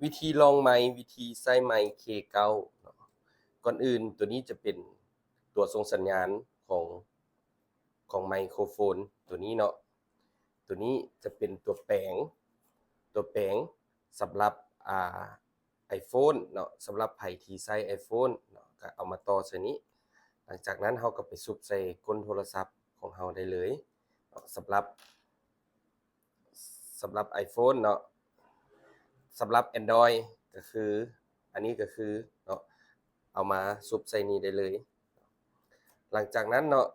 ວິທີລອງໄມ ວິທີໃຊ້ໄມເຄເກົ້າເນາະ. ກ່ອນອື່ນ ຕົວນີ້ຈະເປັນຕົວສົ່ງສັນຍານຂອງ ຂອງໄມໂຄໂຟນຕົວນີ້ເນາະ. ຕົວນີ້ຈະເປັນຕົວແປງ ຕົວແປງສຳລັບ ອ່າ iPhone ເນາະ, ສຳລັບໃຜທີ່ໃຊ້ iPhone ເນາະ ກໍເອົາມາຕໍ່ໃສ່ນີ້. ຫຼັງຈາກນັ້ນເຮົາກໍໄປສຸບໃສ່ກົ້ນໂທລະສັບຂອງເຮົາໄດ້ເລີຍເນາະ. ສຳລັບ ສຳລັບ iPhone ເນາະ, ສຳລັບ Android ກໍຄື ອັນນີ້ກໍຄືເນາະ ເອົາມາສຸບໃສ່ນີ້ໄດ້ເລີຍ. ຫຼັງຈາກນັ້ນເນາະ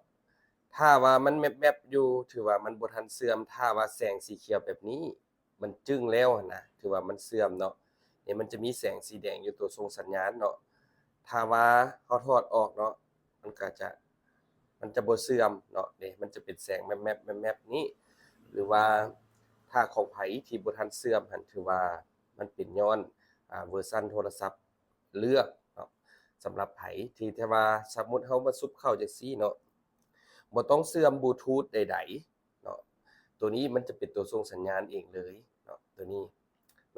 ຖ້າວ່າມັນແມັບໆຢູ່ ຖືວ່າມັນບໍ່ທັນເສື່ອມ. ຖ້າວ່າແສງສີຂຽວແບບນີ້ ມັນຈຶ້ງແລ້ວຫັ້ນນະ ຖືວ່າມັນເສື່ອມເນາະ. ນີ້ມັນຈະມີແສງສີແດງຢູ່ຕົວສົ່ງສັນຍານເນາະ. ຖ້າວ່າເຮົາຖອດອອກເນາະ ມັນກໍຈະ ມັນຈະບໍ່ເສື່ອມເນາະ. ນີ້ມັນຈະເປັນແສງແມັບໆ ແມັບໆນີ້. ຫຼືວ່າຖ້າຂອງໃຜທີ່ບໍ່ທັນເສື່ອມຫັ້ນ ຖືວ່າມັນເປັນຍ້ອນ ອ່າ ເວີຊັນໂທລະສັບເລື່ອງເນາະ. ສຳລັບໃຜທີ່ ແຕ່ວ່າສົມມຸດເຮົາມາສຸບເຂົ້າຈັ່ງຊີ້ເນາະ ບໍ່ຕ້ອງເຊື່ອມບລູທູດໃດໆເນາະ. ຕົວນີ້ມັນຈະເປັນຕົວສົ່ງສັນຍານເອງເລີຍເນາະ. ຕົວນີ້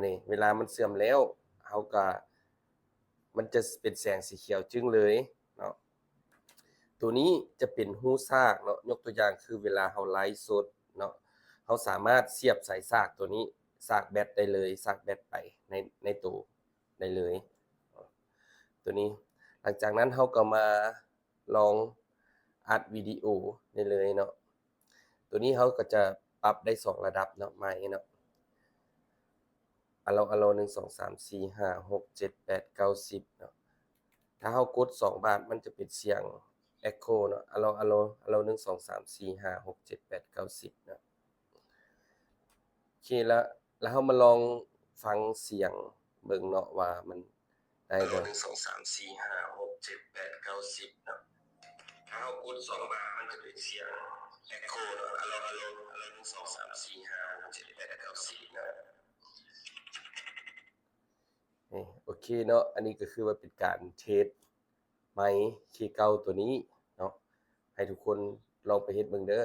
ນີ້ ເວລາມັນເຊື່ອມແລ້ວ ເຮົາກໍ ມັນຈະເປັນແສງສີຂຽວຈຶ້ງເລີຍເນາະ. ຕົວນີ້ຈະເປັນຮູສາກເນາະ, ຍົກຕົວຢ່າງຄືເວລາເຮົາໄລຟ໌ສົດເນາະ ເຮົາສາມາດສຽບສາຍສາກຕົວນີ້ ສາກແບັດໄດ້ເລີຍ, ສາກແບັດໄປໃນ ໃນໂຕໄດ້ເລີຍ ຕົວນີ້. ຫຼັງຈາກນັ້ນເຮົາກໍມາລອງອັດວິດີໂອໄດ້ເລີຍເນາະ. ຕົວນີ້ເຮົາກໍຈະປັບໄດ້ສອງລະດັບເນາະ ໄມເນາະ. ອາໂລ ອາໂລ ໜຶ່ງ ສອງ ສາມ ສີ່ ຫ້າ ຫົກ ເຈັດ ແປດ ເກົ້າ ສິບເນາະ. ຖ້າເຮົາກົດສອງບາດ ມັນຈະເປັນສຽງເອັກໂຄເນາະ. ອາໂລ ອາໂລ ອາໂລ ໜຶ່ງ ສອງ ສາມ ສີ່ ຫ້າ ຫົກ ເຈັດ ແປດ ເກົ້າ ສິບເນາະ. ໂອເຄ ລະ ລະເຮົາມາລອງຟັງສຽງເບິ່ງເນາະ ວ່າມັນໄດ້ບໍ່. ອາໂລ ໜຶ່ງ ສອງ ສາມ ສີ່ ຫ້າ ຫົກ ເຈັດ ແປດ ເກົ້າ ສິບເນາະ. ຖ້າເຮົາກົດສອງບາດ ມັນຈະເປັນສຽງເອັກໂຄເນາະ. ອາໂລ ອາໂລ ອາໂລ ໜຶ່ງ ສອງ ສາມ ສີ່ ຫ້າ ຫົກ ເຈັດ ແປດ ເກົ້າ ສິບເນາະ. ນີ້ ໂອເຄເນາະ, ອັນນີ້ກໍຄືວ່າເປັນການເທສໄມເຄເກົ້າຕົວນີ້ເນາະ, ໃຫ້ທຸກຄົນລອງໄປເຮັດເບິ່ງເດີ.